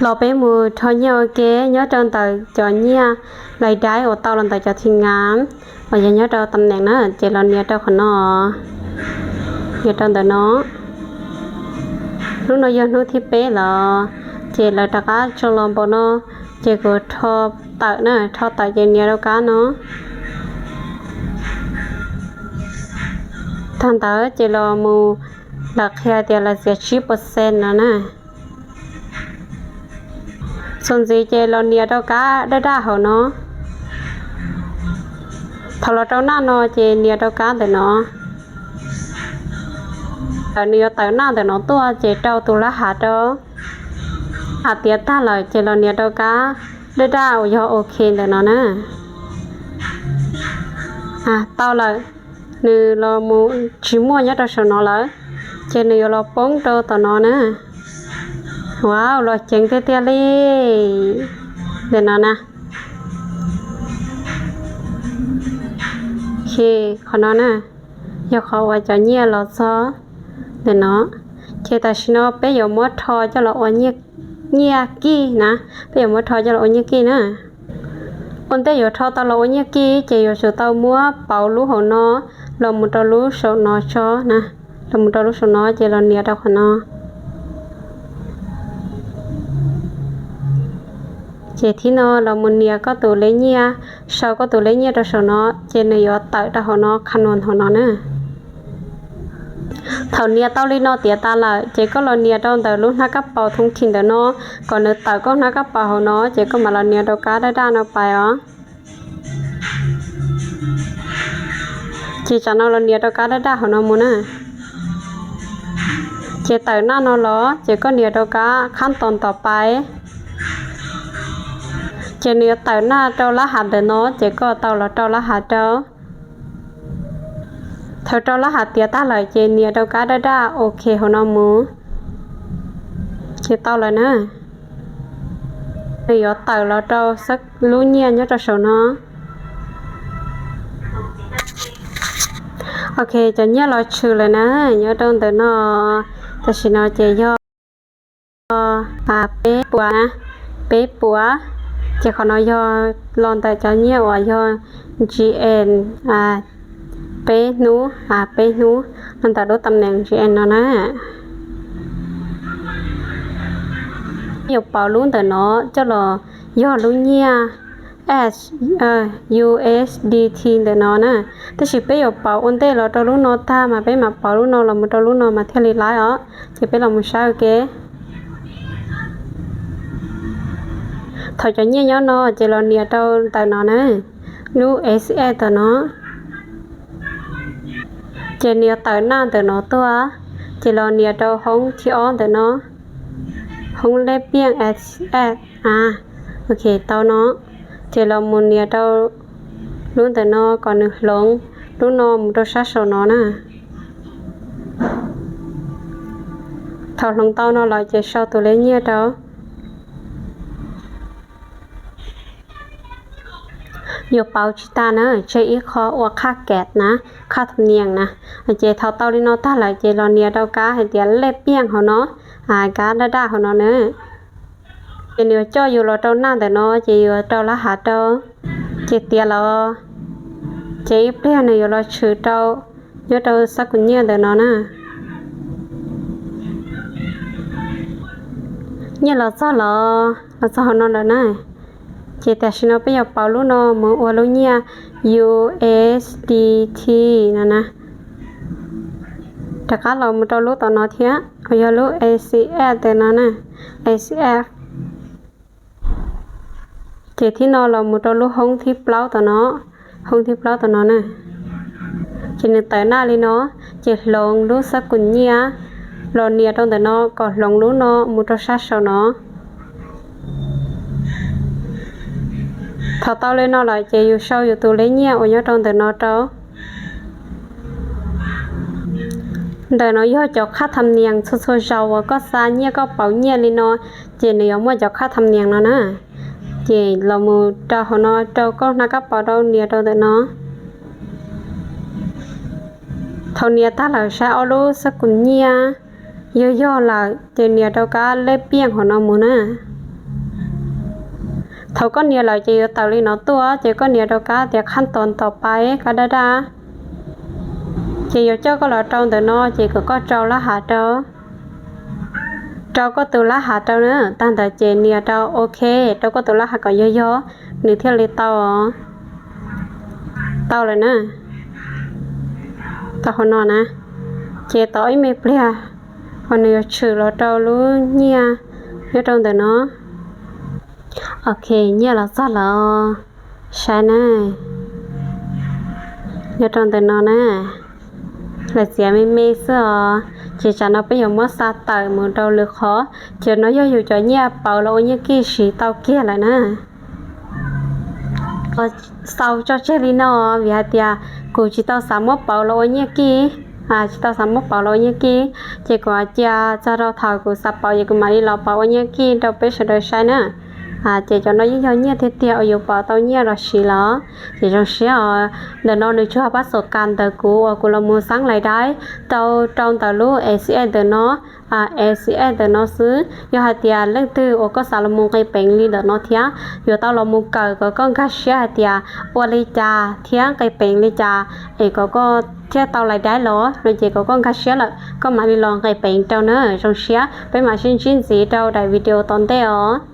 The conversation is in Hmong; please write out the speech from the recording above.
Los peb mus rho nyiaj ua ke nyob rau ntawm cov nyiaj lais daib uas tau los ntawm cov thim ngam uas yog nyob rau tam neem na, ces los nias rau qhov no, nias rau ntawm no. Hnub no yog hnub thib peb los, ces lawv rov qab tso los npaum no, ces kuv rho tawm na, rho tawm ces nias rau kab no. Tag ntawd ces los mus, lawv qhia tias lawv txiav tsib percent no na. Txuas ntxiv ces los nias rau kab daj daj hauv no. Thaum los rau naj no ces nias rau kab ntawm no. Thaum nws yuav tawm naj ntawm no tuaj ces rau tus lab hav rau. Hais tiav tag lawm ces los nias rau kab daj daj uas yog ok ntawm no na. Tau lawm, nws los mus tsis muaj nyob rau saum no lawm, ces nws yuav los poob rau tom no na. Wow, los ceev tiag tiag li. Ntawm no na. Qhov no na, yog qhov uas cov nyiaj los txog ntawm no. Ces tam sim no peb yuav muab rho coj los ua nyiaj kij na, peb yuav muab rho coj los ua nyiaj kij na. Ua ntej yuav rho tau los ua nyiaj kij ces yuav tsum tau muab pauv lub hauv no los mus rau lub saum no tso na, los mus rau lub saum no ces los nias rau qhov no. Ces thib no los mus nias koj tus lej nyiaj, sau koj tus lej nyiaj rau saum no, ces nws yuav tawm rau hauv no, qha nuas hauv no na. Thaum nias tau li no tiav tas lawm ces koj los nias rau ntawm lub hnab kab paus thoob thim ntawm no, kom nws tawm koj hnab kab paus hauv no, ces koj mam los nias rau kab daj daj no pais os. Ces tsam no los nias rau kab daj daj hauv no mus na. Ces tawm naj no los ces koj nias rau kab khab ntos ntos pais. Ces nws yuav tawm naj rau lab hav ntawm no ces koj tau los rau lab hav rau. Thaum rau lab hav tiav tag lawm ces nias rau kab daj daj ok hauv no mus. Ces tau lawm na. Nws yuav tawm los rau lub nyiaj nyob rau saum no. Ok, cov nyiaj los tshwm lawm na, nyob rau ntawm no. Tam sim no ces yog peb puas, peb puas. Ces qhov no yog los ntawm cov nyiaj uas yog G N, peb hnub, peb hnub, los ntawm lub tam neem G N no na. Yuav pauv lub ntawm no coj los yog lub nyiaj S, U S D T ntawm no na. Tab sis peb yuav pauv ua ntej los rau lub no tag mas peb mam pauv lub no los mus rau lub no mas thiaj li laib os. Ces peb los mus saib ua ke. Thaum cov nyiaj nyob no ces los nias rau ntawm no na, lub S F ntawm no. Ces nws yuav tawm naj ntawm no tuaj, ces los nias rau hoob thib ob ntawm no, hoob lej piaj S F a, ok tau no, ces los mus nias rau lub ntawm no kom nws hloov lub no mus rau sab saum no na. Thaum hloov tau no lawm ces sau tus lej nyiaj rau. Yuav pauv tsis tas na, tseg ib qho ua qhaj kem na, qhaj tham nias na. Ces thaum tau li no tag lawm ces los nias rau kab hais tias lej piaj hauv no, kab daj daj hauv no na. Ces nws yuav coj yus los rau naj ntawm no ces yuav rau lab hav rau. Ces tiav los, ces ib pliag nws yuav los tshwm rau nyob rau xab kum nyiaj ntawm no na. Nyiaj los txog los, los txog hauv no lawm na. Ces tam sim no peb yuav pauv lub no mus ua lub nyiaj U S D T no na. Rov qab los mus rau lub tom no thiab, uas yog lub A C F ntawm no na, A C F. Ces thib no los mus rau lub hoob thib plaub tom no, hoob thib plaub tom no na. Ces nws tawm naj li no, ces hloov lub xab kum nyiaj los nias rau ntawm no kom hloov lub no mus rau sab saum no. Thaum tau li no lawm ces yus sau yus tus lej nyiaj uas nyob rau ntawm no rau. Ntawm no yog cov qhaj tham nias txhua txhua zaus uas koj xa nyiaj koj pauv nyiaj li no, ces nws yuav muaj cov qhaj tham nias no na. Ces los mus rau hauv no rau koj hnab kab paus rau nias rau ntawm no. Thaum nias tag lawm saib ob lub xab kum nyiaj, yog yog lawm ces nias rau kab lej piaj hauv no mus na. Thaum koj nias lawm ces yuav tawm li no tuaj, ces koj nias rau kab tias khab tos ntaus pais kab daj daj, ces yuav coj koj los rau ntawm no, ces kom koj rau lab hav rau, rau koj tus lab hav rau na. Tag ntawd ces nias rau ok, rau koj tus lab hav kom yog yog, nws thiaj li tau. Tau lawm na, tau hauv no na, ces tos ib me pliag, uas nws yuav tshwm los rau lub nyiaj nyob rau ntawm no. Ok, nyiaj los txog lawm, saib na, nyob rau ntawm no na, lawv txiav me me xwb os. Ces tsam no peb yuav muab xa tawm mus rau lwm qhov, ces no yog yus cov nyiaj pauv los ua nyiaj kij siv tau kiag lawm na. Xaus tso tseg li no, vim hais tias kuv tsis tau xav muab pauv los ua nyiaj kij, tsis tau xav muab pauv los ua nyiaj kij, ces kuv cia txog rau thaum kuv xav pauv ces kuv mam li los pauv ua nyiaj kij rau peb sawv daws saib na. Ces cov no yeej yog nyiaj tiag tiag uas yuav pauv tau nyiaj los siv los. Ces zoo siab os, ntawm no nws tsuas pab xom kas ntawm kuv uas kuv los mus xeeb lais daib rau, rau ntawm lub A C S ntawm no. A C S ntawm no xwb, yog hais tias leej twg uas koj xav los mus nqis peev li ntawm no thiab yuav tau los mus kawm kom koj nkag siab hais tias ua li cas thiab nqis peev li cas es kom koj thiaj tau lais daib los no, ces kom koj nkag siab lawm koj mam li los nqis peev rau na. Zoo siab peb mam sib ntsib ntxiv rau daim video tom ntej os.